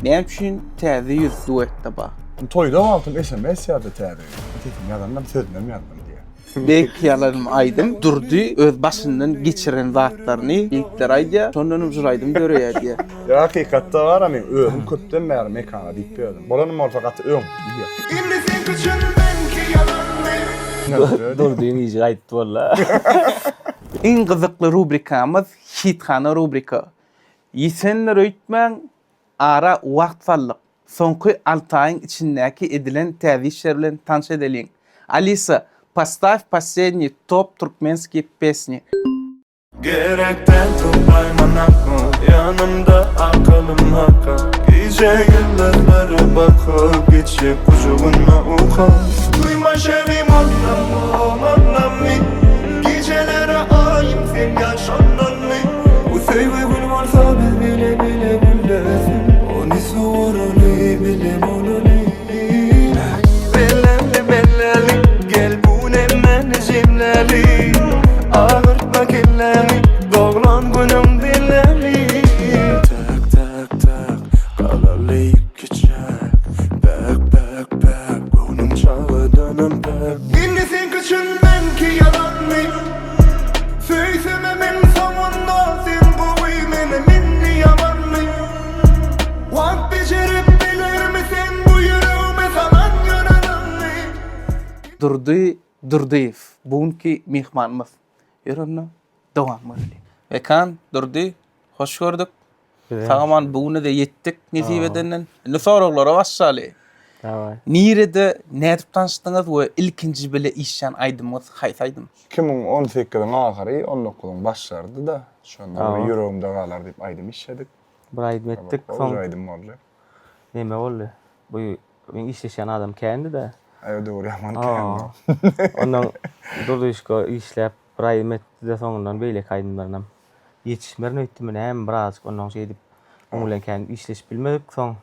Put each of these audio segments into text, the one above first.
Näme üçin täze ýüz duetde bar? Toýda wagtym sms ýazdy täze ýüz. Sesini ýazandam sözünem ýazdym diýýär. Beýik ýalan aýdym Durdy öz başyndan geçiren zatlaryny ýigitler aýdýar. Şondanam jur aýdym döreýär diýýär. Ýa hakykatda bar-a men özüm köpden bäri Mekana diýip ýördüm. Bolanym bolsa gaty öň diýýär. Indi seňki çyn meňki ýalanmy. Durdyň işi gaýtdy walla. Iň gyzykly rubrikamyz Hithana rubrika. Ýitendir öýtmäň, ara wagt saldyk. Soňky alty aýyň içindäki edilen täze işler bilen tanyş edeliň. Alisa, postaw posledniý top turkmenskiý pesni. Gerek däl toplaýman akyl Ýanymda akylym haka Gije ýyldyzlara bakyp Geçjek gujagynda uka Duýma şebim ondanmy ondanmy Gijelere aýym sen ýa şondanmy Bu söýgi gül bolsa biz bile bile güllesin Ony suwaraly bile bolaly Belläli belläli gel bu nämäni jemläli Agyrtma kellämi doglan günüň belläli Tak tak tak galaly kiçäk Päk päk päk göwnüň çagadanam päk Indi seňki çyn meňki ýalanmy Söýsemem iň soňunda sen gowy menem indi ýamanmy Wagt bejerip bilermi sen bu ýüregime salan ýaraňy. Durdy Durdyýew bu günki myhmanymyz. Ýör onda dowam göreli. Mekan, Durdy, hoş gördük. Sag-aman bu güne-de ýetdik nesip edenden. Indi soraglara başlaly. Daway. Nirede, nädip tanyşdyňyz we ilkinji bile işlän aýdymyňyz haýsy aýdym? 2018-iň ahyry, 19-yň başlarydy-da. Şonda bir Ýüregimde galar diýip aýdym işledik. Bir aýdym etdik, soň. Gowja aýdym boldy. Neme boldy? Bu meň işleşýän adam kändi-de. Aý o döwür ýaman kändi. Ondan Durdyşka işläp bir aýdym etdi-de soňundan beýleki aýdymlarynam ýetişmerin öýtdümi näme birazajyk ondan şeýdip oň bilen kän işleşip bilmedik soň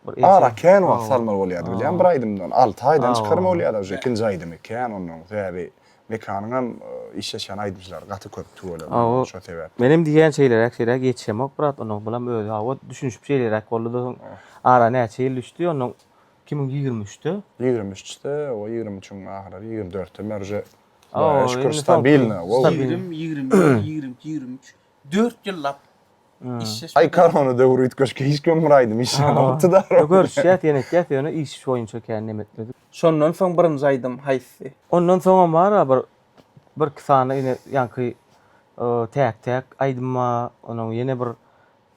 bir Ara kän wagt salmaly bolýardy bilýäňmi bir aýdymdan 6 aýdan çykarmaly bolýardy uje ikinji aýdymy kän ondan sebäbi Mekanyňam işleşýän aýdymçylary gaty köp tüweleme şo sebäpden. Menem diýýän şeýleräk şeýleräk ýetişemok brat ondan bulam özi hawa düşünişip şeýleräk boldy-da soň ara näçe ýyl düşdi ondan 2023-de. 23-de o 23-iň ahyrlary 24-de men uje Hudaýa şükür stabilno. 20, 21, 22, 23 dört ýyllap işleşip. Aý korona döwri üýtgeşik hiç kim bir aýdym işlänokdy-da. Görüşýäs ýene etýäs ýöne iş boýunça kän neme etmedik. Şondan soň birinji aýdym haýsy? Ondan soňam bar-a bir birki sany ine ýaňky täk-täk aýdym bar, onuň ýene bir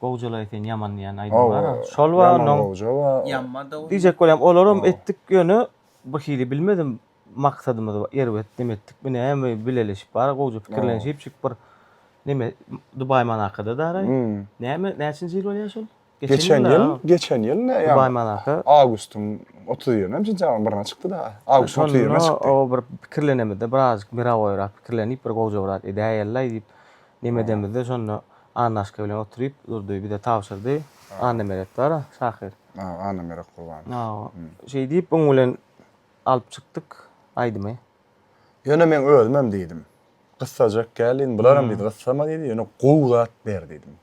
Gowjalaý sen ýaman diýen aýdym bar-a. Şol bar onuň. Ýaman gowja bar. Ýanma-da. Diýjek bolýam olaram etdik ýöne bir hili bilmedim maksadymyzy erbet neme etdikmi näme bileleşip bar gowja pikirlenişip çyk bir neme Dubaý Monakada daraý. Näme näçinji ýyl bolýar şol? Geçen ýyl, geçen ýyl ne ýa? Dubaý Monaka. Awgustyň 31-ine mi sentýabryň birine çykdy da. Awgustyň 31-ine çykdy. O bir pikirlenemizde birazjyk mirawoýrak pikirlenip bir gowja bir zat edäýeli diýip neme edemizde şonda Annaşka bilen oturyp durdy bize tabşyrdy. Annameret bar-a şahyr. Ha, Annameret Gurbanow. Şeý diýip oň bilen Alyp çykdyk aýdymy. Ýöne meň özümem diýdim. Gyssajak gel diýdim. Bularam diýdi gyssama diýdi. Ýöne gowy zat ber diýdim.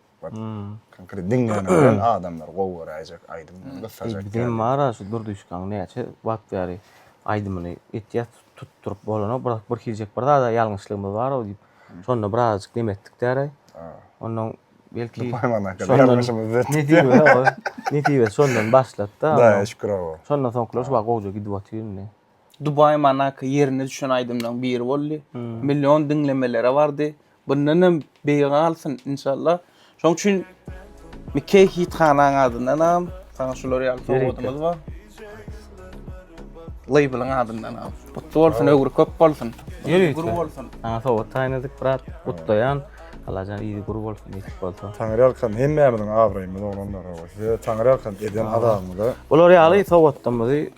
Konkret diňlän bilen adamlar gowy göräýjek aýdym gyssajak gel. Bizem bar-a şu Durdyşkaň näçe wagt bäri aýdymyny etýäs tutduryp bolanok bir bir hiljek bir zada ýalňyşlygymyz bar-ow diýip. Şonda birazajyk neme etdik däraý. Ondan belki şondan nesibe nesibe şondan başlatdy. Hudaýa şükür hawa. Şondan soňkular şu wagt gowja gidip otyr indi. Dubaý Monako ýerine düşen aýdymlaryň biri boldy. Million diňlemelere bardy. Bundan hem beýige galsyn inşallah. Şoň üçin Mikey Hithanaň adyndanam saňa şular ýaly sowgadymyz bar. Label-iň adyndan al. Gutly bolsun, öwri köp bolsun. Ýeri gür bolsun. Saňa sowgat taýynladyk, brat. Gutlaýan. Allajan yzy gür bolsun, nesip bolsa. Taňryýalkasyn hemmämiziň abraýymyz oglanlar hawa. Size Taňryýalkasyn eden azabyňyza. Bular ýaly sowgatlarymyzy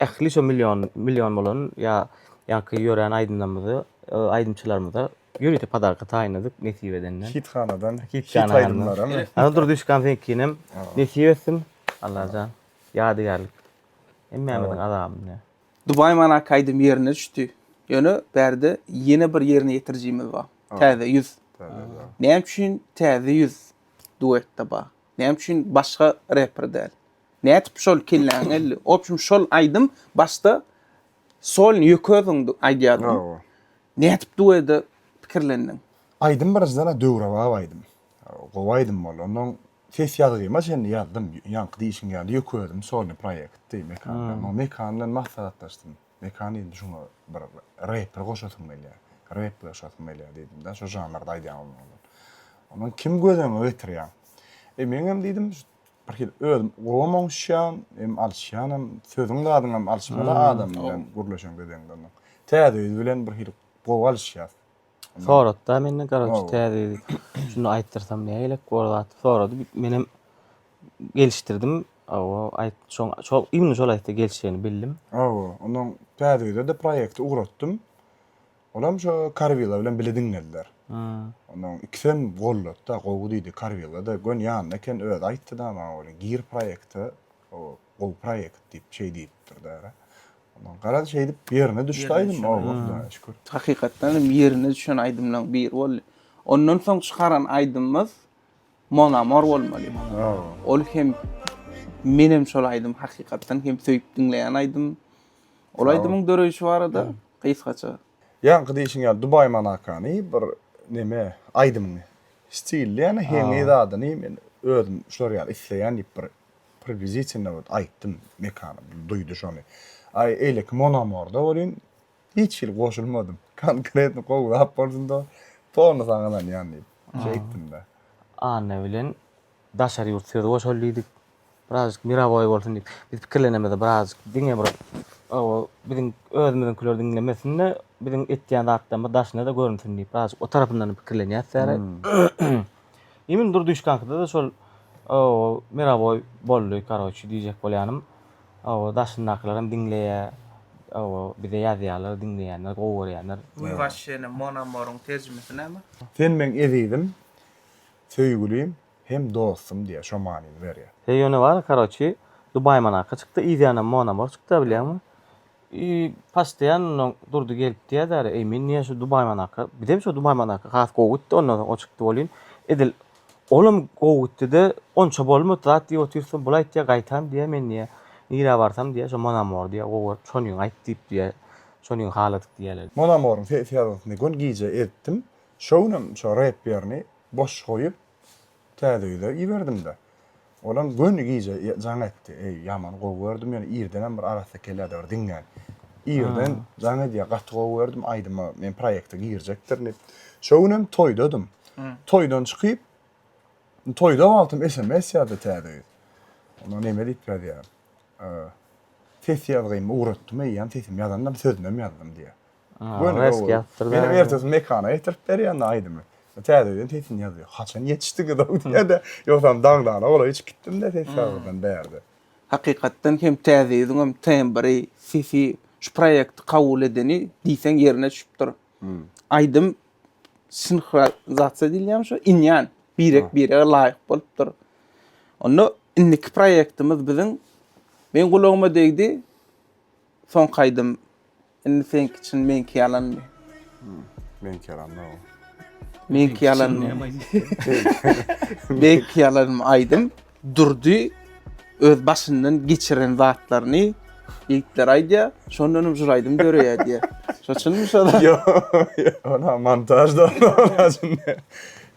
ähli şo million million bolan ýa ýaňky ýörän aýdymlarymyzy aýdymçylarymyza ýörite podarka taýynladyk nesip edenden. Hithanadan hit aýdymlaramy? Ana Durdyşkam seňkinem nesip etsin. Allajan. Ýadygärlik. Hemmämiziň azabymyz. Dubaý Monako aýdym ýerine düşdi. Ýöne bärde ýene bir ýerine ýetirijimiz bar. Täze ýüz. Näme üçin täze ýüz duetde bar? Näme üçin başga reper däl? Nädip şol kelläňe geldi? Obşim şol aýdym başda solny ýeke özüň aýdýardyň. Hawa. Nädip duede pikirlendiň? Aýdym birinjiden-ä döwrebap aýdym. Gowy aýdym boldy. Onnoň ses ýazgyma çenli ýazdym. Ýaňky diýşiň ýaly ýeke özüm solny proýektdi Mekan bilen. Oň Mekan bilen maslahatlaşdym. Mekan diýdim şuňa bir reper goşasym gelýär. Rep goşasym gelýär diýdim-de, şo žanrda aýdýan bolmaly. Ondan kim göz öňüňe getirýäň? E meňem diýdim, bir hili özüm gowam oňuşýan, hem alyşýanam, sözüň zadyňam alyşmaly adam bilen gürleşeňde deňde ondan. Täze ýüz bilen bir hili gowy alyşýas. Sorady-da menden garoçi täze ýüz. Şuny aýtdyrsam nägilek bor zat sorady. Menem gelişdirdim. Hawa, aýt, şoň, şol, imенно şol aýtsa gelişjegini bildim. Hawa, ondan täze ýüze-de proýekti ugratdym. Olam şo Karwila bilen bile diňlediler. Ondan ikisem gollady-da, gowy diýdi. Karwila-da göni ýanynda eken, özi aýtdy-da maňa welin, gir proýekte, gowy proýekt diýip, şeý diýipdir-dä. Ondan garaz şeýdip ýerine düşdi aýdym, hawa, Hudaýa şükür. Hakykatdan hem ýerine düşen aýdymlaryň biri boldy. Ondan soň çykaran aýdymymyz Mon Amor bolmaly. Ol hem menem şol aýdym hakykatdan hem söýüp diňleýän aýdym. Ol aýdymyň döreýşi barada gysgaça. Ýaňky diýşiň ýaly Dubaý Manakany bir neme aýdymyň stilli ýa heňi zadyny men özüm şular ýaly isleýän diýip bir priblizitelno bir aýtdym Mekana duýdy şony. Aý eýleki Mon Amorda welin hiç hili goşulmadym. Konkretno gowy zat bolsun-da polny saňa ynanýan diýip şeýtdim-de. Anna bilen daşary ýurt sözi goşaly diýdik. Birazjyk mirowoý bolsun diýip. Biz pikirlenemizde birazjyk diňe bir oba biziň özümiziňkiler diňlemesin-de, biziň etýän zatlarymyz daşyna-da görünsin diýip, birazjyk o tarapyndan pikirlenýäs däri. Imin Durdyşkaňkyda-da şol oba mirowoý boldy, karoçi diýjek bolýanym. Oba daşyndakylaram diňleýär. Oba bize ýazýarlar, diňleýänler, gowy görýänler. Wywaşşene mon amoryň terjimesi näme? Sen meň ezizim, söýgülim hem dostum diýýär, şo manyny berýär. Heý ýöne bar karoçi Dubaý Monako çykdy yz ýanam Monamor çykdy bilýäňmi i postoýan ondan Durdy gelip diýýär eý men diýýär şu Dubaý Monako bizem şo Dubaý Monako has gowy gitdi ondan soň o çykdy welin edil olam gowy gitdide onça bolmady zat diýip otyrsa bul aýtýar gaýtam diýýär men diýýär nirä barsam diýýär şo Monamor diýýär gowy görüp şonyň aýt diýip diýýär şonyň haladyk diýýärler. Monamoryň ses ýazgysyny gün gije edipdim şo günem şo rep ýerini boş goýup Täze ýüze iberdim-de. Olam göni gije jaň etdi. Eý, ýaman gowy gördüm, ýöne irdenem bir arassa kelläde bir diňlän. Irden jaň edýär, gaty gowy gördüm aýdymy, men proýekte girjekdirin diýip. Şo günem toýdadym. Toýdan çykyp, toýda wagtym sms ýazdy Täze ýüz. Onda neme diýip ýazýar? Ses ýazgymy ugratdym eýýäm, sesimi ýazandam, sözünem ýazdym diýýär. Göni Resk gowy. ýazypdyr Menem da. ertesi Mekana getirip berýän aýdymy. Täze öýden sesini ýazýar. Haçan ýetişdiňiz ow diýýär-de. Ýogsam daňdana golaý içip gitdim-de ses ýazgydan bärde. Hakykatdan hem Täze ýüzüňem tembri, sesi şu proýekti kabul edeni diýseň ýerine düşüpdir. Aýdym sinhronizasiýa diýilýärmi şo? Inýän, birek-birege laýyk bolupdyr. Onda indiki proýektimiz biziň meň gulagyma degdi soňky aýdym Indi seňki çyn meňki ýalanmy? Meňki ýalan o. Meňki ýalanmy? Meňki ýalanmy aýdym Durdy öz başyndan geçiren zatlaryny ýigitler aýdýar, şondan hem şul aýdym döreýär diýýär. Şo çynmy şo zat? Ýok, ýok, montažda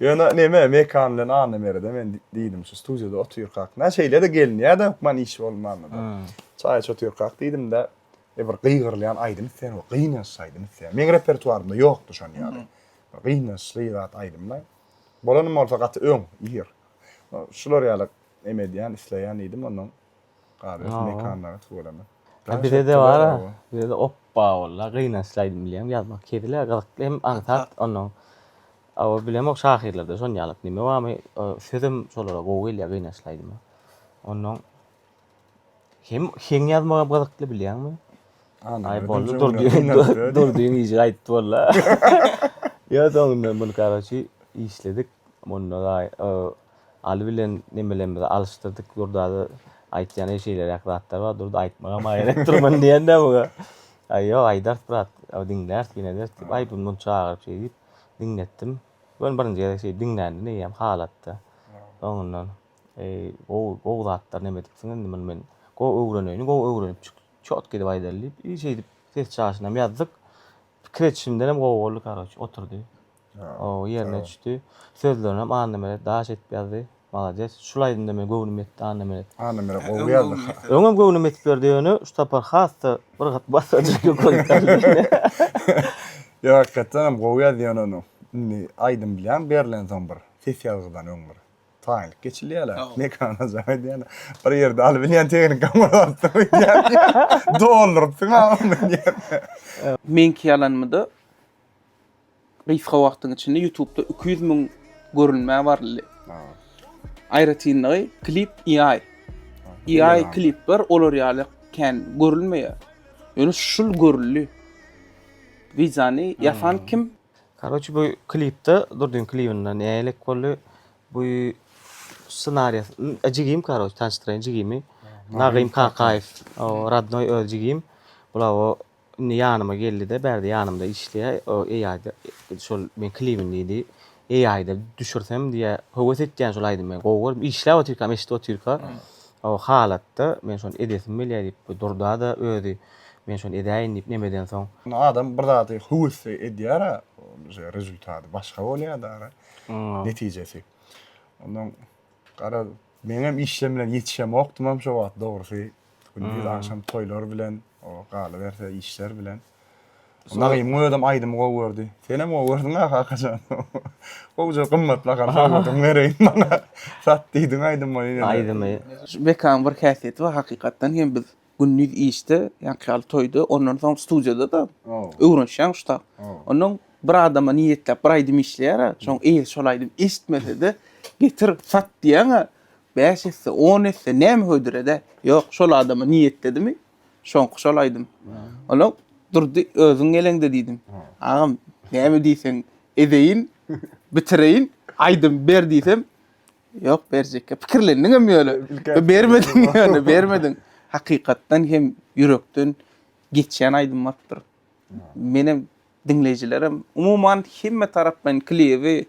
Ýöne neme Mekan bilen Annamerede men diýdim şu studiýada otyrkak. Nä şeýle-de gelinýär-de hökman iş bolmanda-da. Çaý içip otyrkak diýdim-de, E bir gygyrylýan aýdym isleýän we gynançly aýdym isleýän. Meň repertuarymda ýokdy şon ýaly. Bir gynançly zat aýdymlar. Bolanym bolsa gaty öň, ir. Şular ýaly em edýän, isleýän diýdim ondan galybersin mekanlara tüweleme. Ha bize-de bar-a, bize-de opba walla gynançly aýdym bilýäňmi ýazmak hezil-ä gyzykly hem aňsat ondan. Hawa bilemok şahyrlarda şon ýalak neme barmy sözem şolara gowy gelýär gynançly aýdyma. Ondan Hem heň ýazmagam gyzykly bilýäňmi? Aý boldy Durdy Durdyň işi gaýtdy walla. Ýa soňundan muny karoçi işledik. Munda Aly bilen nemelerimizi alyşdyrdyk. Durda-da aýtýan eý şeýleräk zatlar bar Durdy aýtmagam maýyl edip durman diýende muňa. Aý ýok aýdarys brat diňläris ýene ederis diýip aý muny çagyryp şeý diýip diňletdim. Göni birinji gezek şeý diňländen eýýäm halatda. Soňundan. Eý, gowy, gowy zatlar neme edipsiň indi muny men gowy öwreneýin, gowy öwrenip çyk, çot gidip aýdaly diýip, i şeýdip ses çaşynam ýazdyk. Pikir edişimdenem gowy boldy, karoç, oturdy. O ýerine düşdi. Sözlerinem Annameret daş edip ýazdy. Malades. Şul aýdymda men göwnüm ýetdi Annameret. Annameret gowy ýazdy. Öňem göwnüm ýetip ýördi ýöne şu sapar has-da bir gat basajyk ýokary galdy. Ýok hakykatdanam gowy ýazdy ýöne ony. Indi aýdym bilýän berlensoň bir ses ýazgydan öň bir taýynlyk geçilýär-ä. Mekana jaň edýän. Bir ýerde alybilýän tehnikam bolupdyr öýdýän. Doldurypsyň-a ony diýýän. Meňki ýalanmyda Gysga wagtyň içinde YouTube'da 200 müň görülmä baryldy. Aýratynlygy klip AI. AI klipler olar ýaly kän görülmeýär. Ýöne şul görüldi. Wideony ýasan kim? Karoçi bu klipde Durdyň klibinde nälik boldy? Bu ssenariýasy jigim karoçi tanyşdyraýyn jigimi. Nagym Kakaýew, rodnoý öz jigim. Bular o Indi ýanyma geldide bärde ýanymda işleýär o AI-da şol meň klibim diýdi. AI-da düşürsem diýýär höwes etýän şol aýdymy men gowy gördüm işläp otyrkam eşidip otyrka o halatda men şony edesim gelýär diýip bu Durda-da özi men şony edäýin diýip nemeden soň. Adam bir zady höwesli edýär-ä rezultady başga bolýar-da netijesi. Ondan garaz meňem işlem bilen ýetişemokdymam şo wagt dogrusy. Gündiz agşam toýlar bilen, o galyberse işler bilen. Nagymyň özem aýdymy gowy gördi. Senem gowy gördüň-ä Kakajan. Gowja gymmat bahaly sowgadyňy bereýin maňa. Sat diýdiň aýdymy. Aýdymy. Şu Bekanyň bir häsiýeti bar hakykatdan hem biz gündiz işde, ýaňky ýaly toýda, ondan soň studiýada-da öwrenişýäň şu tak. Ondan bir adama niýetläp bir aýdym işleýär-ä, şoň eýesi şol aýdymy eşitmese-de getir, sat diýýäň-ä, Bäş esse, on esse näme hödür ede? Ýok, şol adama niýetledimi? Şoňky şol aýdym. Ola Durdy özüň geleňde diýdim. Agam, näme diýseň edeýin, bitireýin, aýdym ber diýsem, ýok berjekkä. Pikirlendiňem ýöne. Bermediň ýöne, bermediň. Hakykatdan hem ýürekden geçýän aýdym bolupdyr. Menem diňleýjilerem umuman hemme taraplaýyn klibi,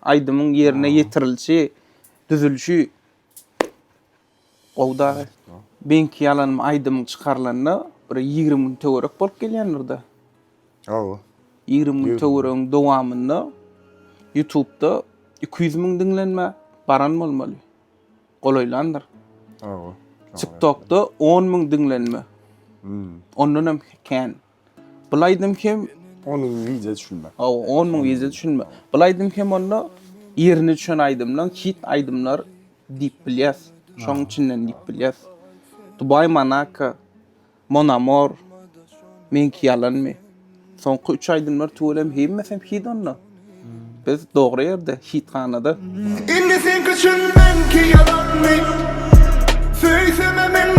aýdymyň ýerine ýetirilişi, düzülişi gowy dagy. Meňki ýalanmy aýdymyň çykarylanyna bir 20 gün töwerek bolup gelýändir-de. Hawa. 20 gün töweregiň dowamynda YouTube'da 200 müň diňlenme baran bolmaly. Golaýlandyr. Hawa. TikTok'da 10 müň diňlenme. Ondan hem kän. Bul aýdym hem 10 müň wideo düşünme. Hawa, 10 müň wideo düşünme. Bul aýdym hem onda ýerine düşen aýdymlar, hit aýdymlar diýip bilýäs. Şoň içinden diýip bilýäs. Dubai Monaco, Mon Amour, Meňki ýalanmy? Soňky üç aýdymlar tüweleme hemmesem hit onda. Biz dogry ýerde, hithanada. Indi seňki çyn meňki ýalanmy? Söýsemem.